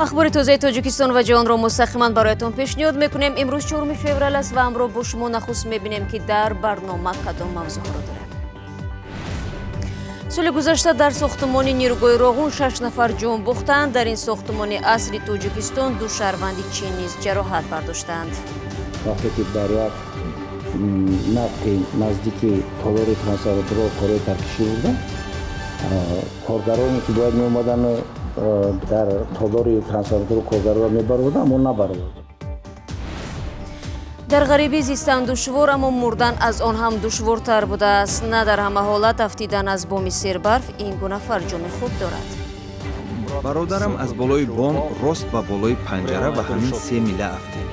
Ахбори тозаи Тоҷикистон ва ҷаҳонро мустақиман бароятон пешниҳод мекунем. Имрӯз 4 феврал аст ва ҳамроҳ бо шумо нахуст мебинем, ки дар барнома кадом мавзӯъҳоро дорем. Соли гузашта дар сохтумони нерӯгоҳи Роғун 6 нафар ҷон бохтанд. Дар ин сохтумони асри Тоҷикистон 2 шаҳрванди Чин низ ҷароҳат бардоштанд. Вақте ки дар як нақи наздики толори трансформаторҳо корҳои таркишӣ буданд, коргароне ки бояд меомаданд дар толори трансформаторҳо коргароро мебароварданд, аммо набароварданд. Дар ғарибӣ зистан душвор, аммо мурдан аз он ҳам душвортар будааст. На дар ҳама ҳолат афтидан аз боми сербарф ин гуна фарҷоми хуб дорад. Бародарам аз болои бом рост ба болои панҷара ва ҳамин 3 мила афтид.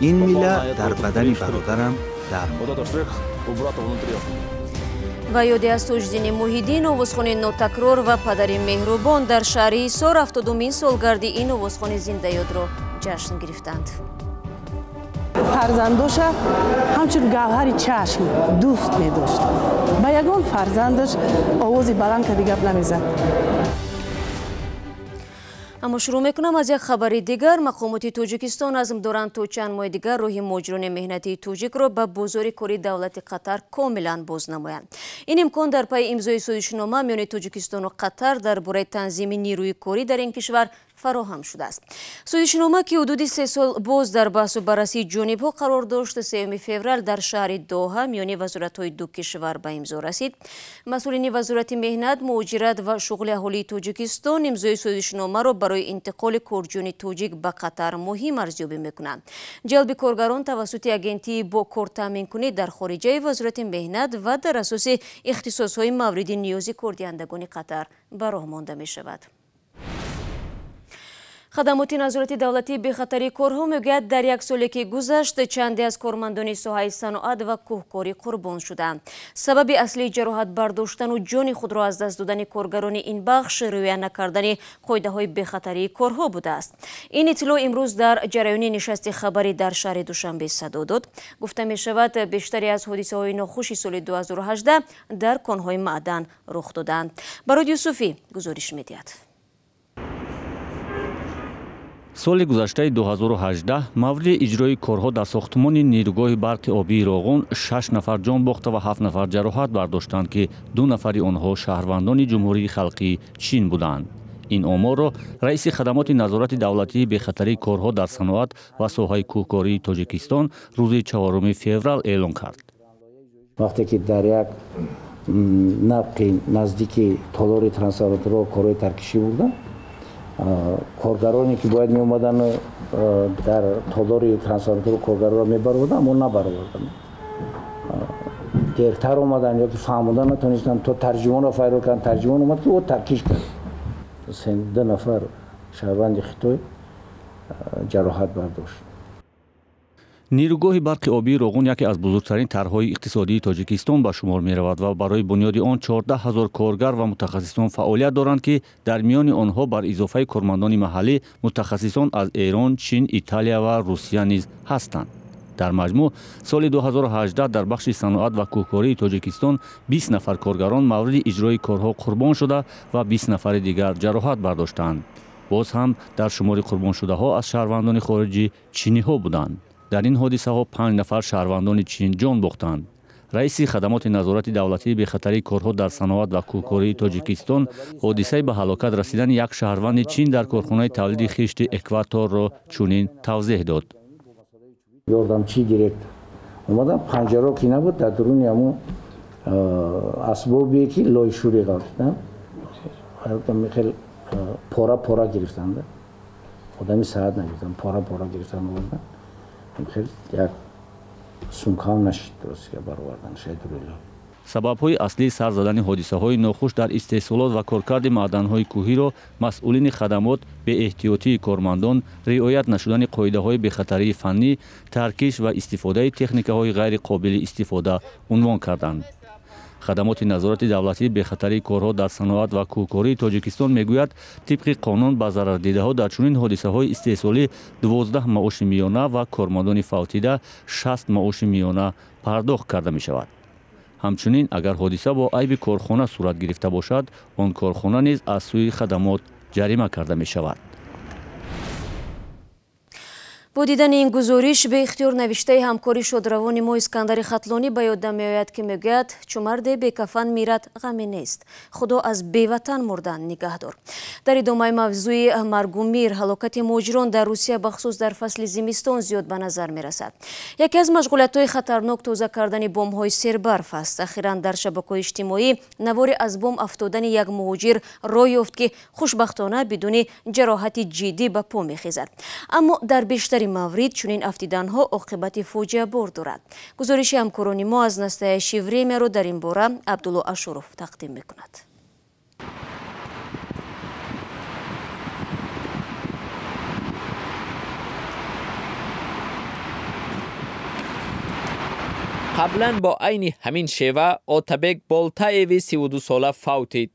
Ин мила дар бадани бародарам дар ва ёде аз Тоҷиддини Муҳиддин, овозхони нотакрор ва падари меҳрубон, дар шаҳри Ҳисор 70-умин солгарди ин овозхони зиндаёдро ҷашн гирифтанд. Фарзандоша ҳамчун гавҳари чашм дӯст медошт. Ба ягон фарзандаш овози баланд кади гап намезад. Аммо шурӯъ мекунам аз як хабари дигар. Мақомоти Тоҷикистон азм доранд то чанд моҳи дигар роҳи муҳоҷирони меҳнатии тоҷикро ба бозори кори давлати Қатар комилан боз намоянд. Ин имкон дар пайи имзои созишнома миёни Тоҷикистону Қатар дар бораи танзими нерӯи корӣ дар ин кишвар фароҳам шудааст. Созишнома, ки ҳудуди 3 сол боз дар баҳсу баррасии ҷонибҳо қарор дошт, 3 феврал дар шаҳри Доҳа миёни вазоратҳои ду кишвар ба имзо расид. Масъулини Вазорати меҳнат, муҳоҷират ва шуғли аҳолии Тоҷикистон имзои созишномаро барои интиқоли корҷӯёни тоҷик ба Қатар муҳим арзёбӣ мекунанд. Ҷалби коргарон тавассути агентии бо кор таъминкунӣ дар хориҷаи Вазорати меҳнат ва дар асоси ихтисосҳои мавриди ниёзи кордиҳандагони Қатар ба роҳ монда мешавад. Хадамоти назорати давлатии бехатарии корҳо мегӯяд, дар як соле ки гузашт чанде аз кормандони соҳаи саноат ва кӯҳкорӣ қурбон шуданд. Сабаби аслии ҷароҳат бардоштану ҷони худро аз даст додани коргарони ин бахш риоя накардани қоидаҳои бехатарии корҳо будааст. Ин иттилоъ имрӯз дар ҷараёни нишасти хабарӣ дар шаҳри Душанбе садо дод. Гуфта мешавад, бештаре аз ҳодисаҳои нохуши соли 2018 дар конҳои маъдан рух доданд. Барод Юсуфӣ гузориш медиҳад. Соли гузаштаи 2018 мавриди иҷрои корҳо дар сохтумони нерӯгоҳи барқи обии Роғун 6 нафар ҷон бохта ва 7 нафар ҷароҳат бардоштанд, ки 2 нафари онҳо шаҳрвандони Ҷумҳурии Халқии Чин буданд. Ин оморро раиси хадамоти назорати давлатии бехатарии корҳо дар саноат ва соҳаи кӯҳкории Тоҷикистон рӯзи 4 феврал эълон кард. Вақте ки дар як нақи наздики толори трансформаторҳо корҳои таркишӣ буданд, коргароне ки бояд меомаданд дар толори трансформаторҳо коргароро мебароварданд, аммо набароварданд. Дертар омаданд ё ки фаҳмода натонистанд, то тарҷумонро файро карданд. Тарҷумон омад, ки ӯ таркиш кард. 2 нафар шаҳрванди Хитой ҷароҳат бардошт. Нерӯгоҳи барқи обии Роғун яке аз бузургтарин тарҳҳои иқтисодии Тоҷикистон ба шумор меравад ва барои бунёди он 14 000 коргар ва мутахассисон фаъолият доранд, ки дар миёни онҳо бар изофаи кормандони маҳаллӣ мутахассисон аз Эрон, Чин, Италия ва Русия низ ҳастанд. Дар маҷмӯъ соли 2018 дар бахши саноат ва кӯҳкории Тоҷикистон 20 нафар коргарон мавриди иҷрои корҳо қурбон шуда ва 20 нафари дигар ҷароҳат бардоштанд. Боз ҳам дар шумори қурбоншудаҳо аз шаҳрвандони хориҷӣ чиниҳо буданд. Дар ин ҳодисаҳо 5 нафар шаҳрвандони Чин ҷон бохтанд. Раиси хадамоти назорати давлатии бехатарии корҳо дар саноат ва кӯҳкории Тоҷикистон ҳодисаи ба ҳалокат расидани як шаҳрванди Чин дар корхонаи тавлиди хишти Экваторро чунин тавзеҳ дод. Ёрдамчии директор омадан, панҷаро ки набуд, дар дуруни ҳамон асбобе ки лойшӯрӣ ғалтидан, хел пора пора гирифтанд. Одами саат нагирифтанд, пора пора гирифтанд, овардан. Хел як сумкаам нашид, ростига баровардан шайдурилло. Сабабҳои аслии сар задани ҳодисаҳои нохуш дар истеҳсолот ва коркарди маъданҳои кӯҳиро масъулини хадамот беэҳтиётии кормандон, риоят нашудани қоидаҳои бехатарии фаннӣ, таркиш ва истифодаи техникаҳои ғайриқобили истифода унвон карданд. Хадамоти назорати давлатии бехатарии корҳо дар саноат ва кӯҳкории Тоҷикистон мегӯяд, тибқи қонун ба зарардидаҳо дар чунин ҳодисаҳои истеҳсолӣ 12 маоши миёна ва кормандони фавтида 60 маоши миёна пардохт карда мешавад. Ҳамчунин агар ҳодиса бо айби корхона сурат гирифта бошад, он корхона низ аз сӯи хадамот ҷарима карда мешавад. Бо дидани ин гузориш беихтиёр навиштаи ҳамкори шодравони мо Искандари Хатлонӣ ба ёдам меояд, ки мегӯяд: чу марде бекафан мирад, ғаме нест, Худо аз беватан мурдан нигаҳдор. Дар идомаи мавзӯи маргу мир, ҳалокати муҳоҷирон дар Русия бахусус дар фасли зимистон зиёд ба назар мерасад. Яке аз машғулиятҳои хатарнок тоза кардани бомҳои сербарф аст. Ахиран дар шабакаҳои иҷтимоӣ навори аз бом афтодани як муҳоҷир роҳ ёфт, ки хушбахтона бидуни ҷароҳати ҷиддӣ ба по мехезад. Аммо дар бештари маврид чунин афтиданҳо оқибати фоҷиабор дорад. Гузориши ҳамкорони мо аз «Настоящее время»-ро дар ин бора Абдулло Ашуров тақдим мекунад. Қаблан бо айни ҳамин шева Отабек Болтаеви 32сола фавтид.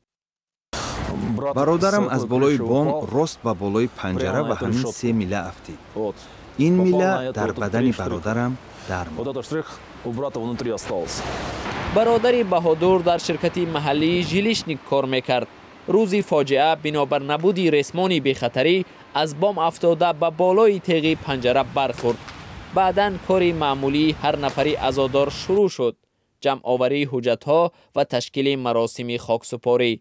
Бародарам аз болои бом рост ба болои панҷара ва ҳамин се мила афтид. Ин мила дар бадани бародарам дар монд. Бародари Баҳодур дар ширкати маҳаллии «Жилищник» кор мекард. Рӯзи фоҷиа бинобар набуди ресмони бехатарӣ аз бом афтода, ба болои теғи панҷара бархӯрд. Баъдан кори маъмулии ҳар нафари азодор шурӯъ шуд: ҷамъоварии ҳуҷҷатҳо ва ташкили маросими хоксупорӣ.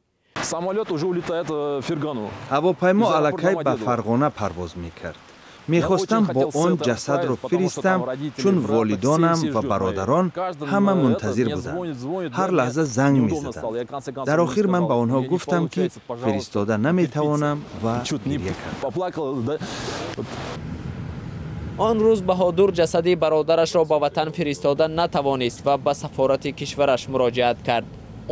Самолет уже улетает в Фергану. Ҳавопаймо аллакай ба Фарғона парвоз мекард. Мехостам бо он ҷасадро фиристам, чун волидонам ва бародарон ҳама мунтазир буданд, ҳар лаҳза занг мезаданд. Дар охир ман ба онҳо гуфтам, ки фиристода наметавонам, ва гирья кардам. Он рӯз Баҳодур ҷасади бародарашро ба ватан фиристода натавонист ва ба сафорати кишвараш муроҷиат кард.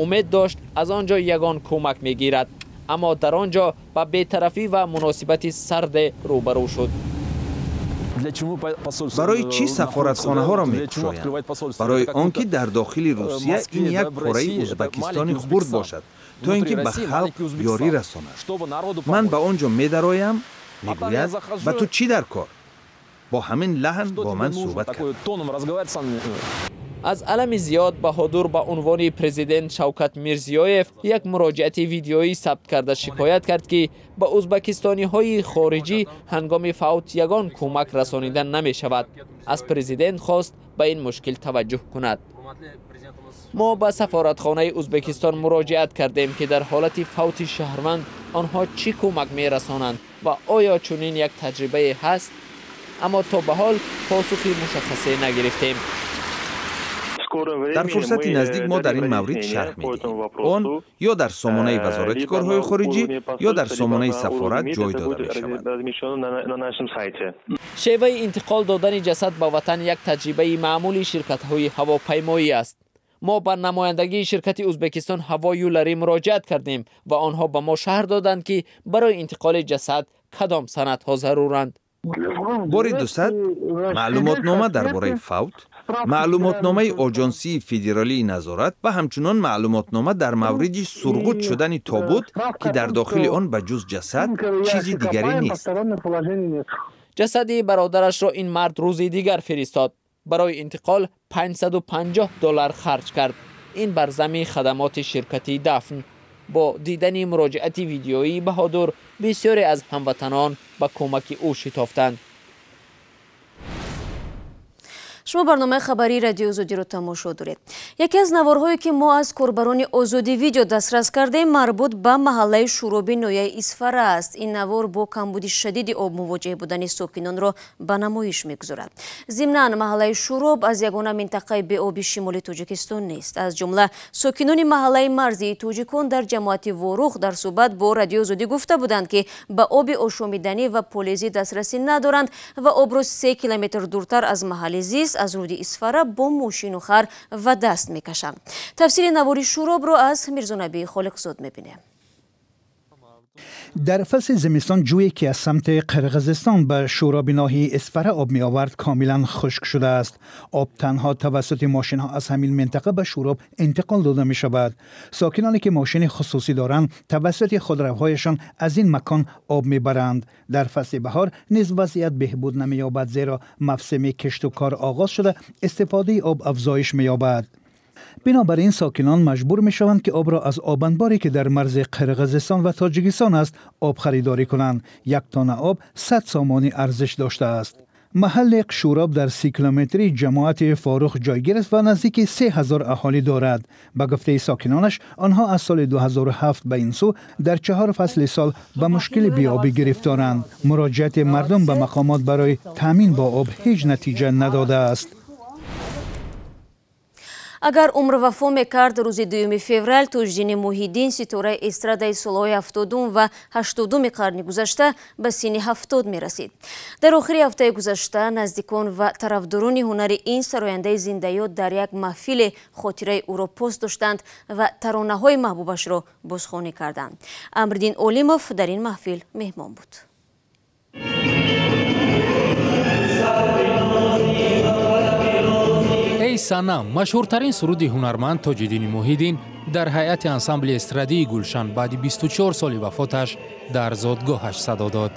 Умед дошт, аз он ҷо ягон кӯмак мегирад, аммо дар он ҷо ба бетарафӣ ва муносибати сарде рӯбарӯ шуд. Барои чӣ сафоратхонаҳоро мекушоянд? Барои он ки дар дохили Русия ин як пораи Ӯзбекистони хурд бошад, то ин ки ба халқ ёрӣ расонад. Ман ба он ҷо медароям, мегӯяд: «Ба ту чӣ дар кор?» Бо ҳамин лаҳн бо ман суҳбат кард. Аз алами зиёд Баҳодур ба унвони президент Шавкат Мирзиёев як муроҷиати видеоӣ сабт карда, шикоят кард, ки ба ӯзбекистониҳои хориҷӣ ҳангоми фавт ягон кӯмак расонида намешавад. Аз президент хост, ба ин мушкил таваҷҷӯҳ кунад. Мо ба сафоратхонаи Ӯзбекистон муроҷиат кардем, ки дар ҳолати фавти шаҳрванд онҳо чӣ кӯмак мерасонанд ва оё чунин як таҷрибае ҳаст, аммо то ба ҳол посухи мушаххасе нагирифтем. Дар фурсати наздик мо дар ин маврид шарҳ медиҳем. Он ё дар сомонаи Вазорати корҳои хориҷӣ, ё дар сомонаи сафорат ҷой дода мешавад. Шеваи интиқол додани ҷасад ба ватан як таҷрибаи маъмули ширкатҳои ҳавопаймоӣ аст. Мо ба намояндагии ширкати Ӯзбекистон «Ҳаво Юллари» муроҷиат кардем ва онҳо ба мо шарҳ доданд, ки барои интиқоли ҷасад кадом санадҳо заруранд. Бори дусад, маълумотнома дар бораи фавт, маълумотномаи Оҷонсии федералии назорат ва ҳамчунон маълумотнома дар мавриди сурғут шудани тобут, ки дар дохили он ба ҷуз ҷасад чизи дигаре нест. Ҷасади бародарашро ин мард рӯзи дигар фиристод. Барои интиқол 550 доллар харҷ кард, ин бар зами хадамоти ширкати дафн. Бо дидани муроҷиати видеоии Баҳодур бисёре аз ҳамватанон ба кӯмаки ӯ шитофтанд. Шумо барномаи хабарии Радиои Озодиро тамошо доред. Яке аз наворҳое, ки мо аз корбарони Озодӣ Видео дастрас кардем, марбут ба маҳаллаи Шӯроби ноҳияи Исфара аст. Ин навор бо камбуди шадиди об мувоҷеҳ будани сокинонро ба намоиш мегузорад. Зимнан, маҳаллаи Шӯроб аз ягона минтақаи беоби шимоли Тоҷикистон нест. Аз ҷумла сокинони маҳаллаи марзии тоҷикон дар ҷамоати Ворух дар суҳбат бо Радиои Озодӣ гуфта буданд, ки ба оби ошомиданӣ ва полезӣ дастрасӣ надоранд ва обро 3 километр дуртар аз маҳалли зист, аз руди Исфара, бо мошину хар ва даст мекашанд. Тафсири навори Шӯробро аз Мирзонабии Холиқзод мебинем. Дар фасли зимистон ҷӯе, ки аз самти Қирғизистон ба Шӯроби ноҳияи Исфара об меовард, комилан хушк шудааст. Об танҳо тавассути мошинҳо аз ҳамин минтақа ба Шӯроб интиқол дода мешавад. Сокиноне, ки мошини хусусӣ доранд, тавассути худравҳояшон аз ин макон об мебаранд. Дар фасли баҳор низ вазъият беҳбуд намеёбад, зеро мавсими кишту кор оғоз шуда, истифодаи об афзоиш меёбад. Бинобар ин сокинон маҷбур мешаванд, ки обро аз обанборе, ки дар марзи Қирғизистон ва Тоҷикистон аст, об харидорӣ кунанд. Як тонна об 100 сомонӣ арзиш доштааст. Маҳалли Шӯроб дар 30 километри ҷамоати Форух ҷойгир аст ва наздики 3000 аҳолӣ дорад. Ба гуфтаи сокинонаш, онҳо аз соли 2007 ба ин сӯ дар 4 фасли сол ба мушкили беобӣ гирифторанд. Муроҷиати мардум ба мақомот барои таъмин бо об ҳеҷ натиҷа надодааст. Агар умр вафо мекард, рӯзи 2 феврал Тоҷиддини Муҳиддин, ситораи эстрадаи солҳои 70 ва 80 қарни гузашта, ба синни 70 мерасид. Дар охири ҳафтаи гузашта наздикон ва тарафдорони ҳунари ин сарояндаи зиндаёд дар як маҳфиле хотираи ӯро пост доштанд ва таронаҳои маҳбубашро бозхонӣ карданд. Амриддин Олимов дар ин маҳфил меҳмон буд. Эй санам машҳуртарин суруди ҳунарманд Тоҷиддини Муҳиддин дар ҳайати ансамбли эстрадии Гулшан баъди 24 соли вафоташ дар зодгоҳаш садо дод.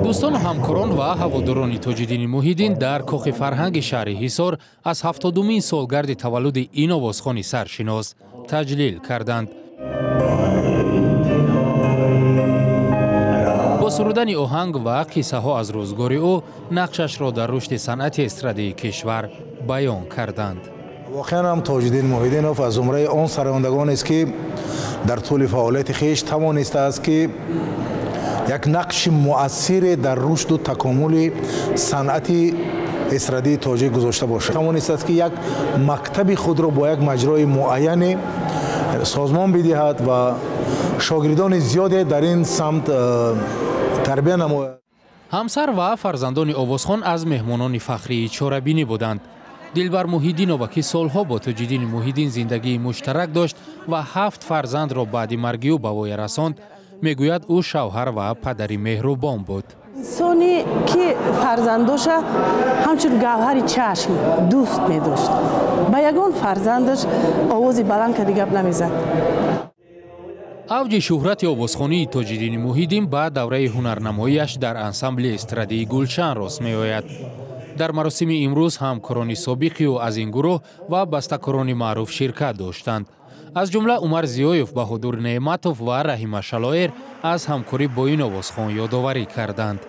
Дӯстону ҳамкорон ва ҳаводорони Тоҷиддини Муҳиддин дар кохи фарҳанги шаҳри Ҳисор аз 70-умин солгарди таваллуди ин овозхони саршинос таҷлил карданд. Бо сурудани оҳанг ва қиссаҳо аз рӯзгори ӯ нақшашро дар рушди санъати эстрадии кишвар баён карданд. Воқеан ҳам Тоҷиддин Муҳиддинов аз зумраи он сарояндагонест, ки дар тӯли фаъолияти хеш тавонистааст, ки як нақши муассире дар рушду такомули санъати эстрадии тоҷик гузошта бошад. Тавонистааст, ки як мактаби худро бо як маҷрои муайяне созмон бидиҳад ва шогирдони зиёде дар ин самт тарбия намояд. Ҳамсар ва фарзандони овозхон аз меҳмонони фахрии чорабинӣ буданд. Дилбар Муҳиддинова, ки солҳо бо Тоҷиддини Муҳиддин зиндагии муштарак дошт ва 7 фарзандро баъди марги ӯ ба воя расонд, мегӯяд ӯ шавҳар ва падари меҳрубон буд. Инсоне ки фарзандоша ҳамчун гавҳари чашм дӯст медошт, ба ягон фарзандаш овози баланд карди гап намезад. Авҷи шӯҳрати овозхонии Тоҷиддини Муҳиддин ба давраи ҳунарнамоияш дар ансамбли эстрадии Гулшан рост меояд. Дар маросими имрӯз ҳамкорони собиқи ӯ аз ин гурӯҳ ва бастакорони маъруф ширкат доштанд. Аз ҷумла Умар Зиёев, Баҳодур Неъматов ва Раҳима Шалоер аз ҳамкорӣ бо ин овозхон ёдоварӣ карданд.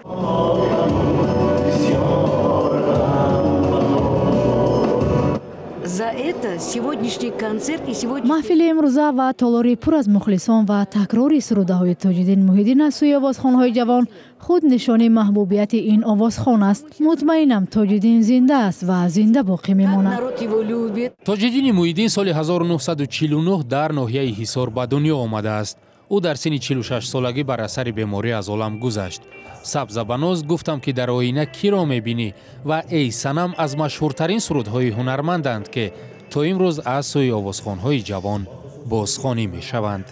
Маҳфили имрӯза ва толори пур аз мухлисон ва такрори сурудаҳои Тоҷиддин Муҳиддин аз сӯи овозхонҳои ҷавон худ нишони маҳбубияти ин овозхон аст. Мутмаинам, Тоҷиддин зинда аст ва зинда боқӣ мемонад. Тоҷиддини Муҳиддин соли 1949 дар ноҳияи Ҳисор ба дунё омадааст. Ӯ дар синни 46 солагӣ бар асари беморӣ аз олам гузашт. Сабзабаноз, гуфтам ки дар оина киро мебинӣ ва Эй санам аз машҳуртарин сурудҳои ҳунарманданд, ки то имрӯз аз сӯи овозхонҳои ҷавон бозхонӣ мешаванд.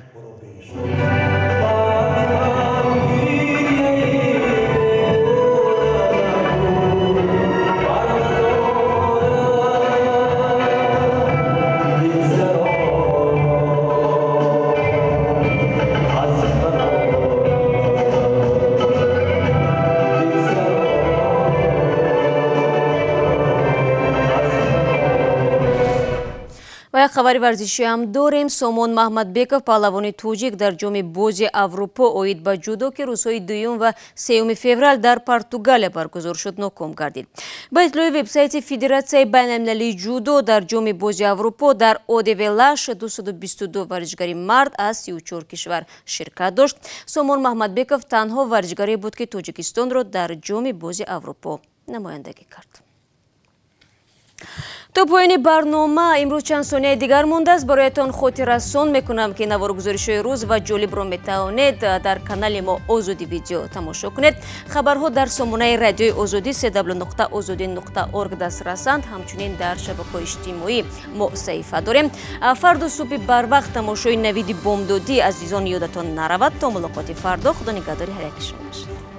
Хабари варзишӣ ҳам дорем. Сомон Маҳмадбеков, паҳлавони тоҷик, дар ҷоми бози Аврупо оид ба ҷудо, ки рӯзҳои 2 ва 3 феврал дар Португалия баргузор шуд, ноком гардид. Ба иттилои вебсайти Федератсияи байналмилалии ҷудо, дар ҷоми бози Аврупо дар Одевелаш 222 варзишгари мард аз 34 кишвар ширкат дошт. Сомон Маҳмадбеков танҳо варзишгаре буд, ки Тоҷикистонро дар ҷоми бози Аврупо намояндагӣ кард. То поёни барнома имрӯз чанд сонияи дигар мондааст. Бароятон хотиррасон мекунам, ки наворгузоришҳои рӯз ва ҷолибро метавонед дар канали мо Озодӣ видео тамошо кунед. Хабарҳо дар сомонаи радиои Озодӣ cw.ozodi.org дастрасанд. Ҳамчунин дар шабакаҳои иҷтимоӣ мо саҳифа дорем. Фардо субҳи барвақт тамошои навиди бомдодӣ азизон ёдатон наравад. То мулоқоти фардо, худо нигаҳдори ҳар яки шумо бошад.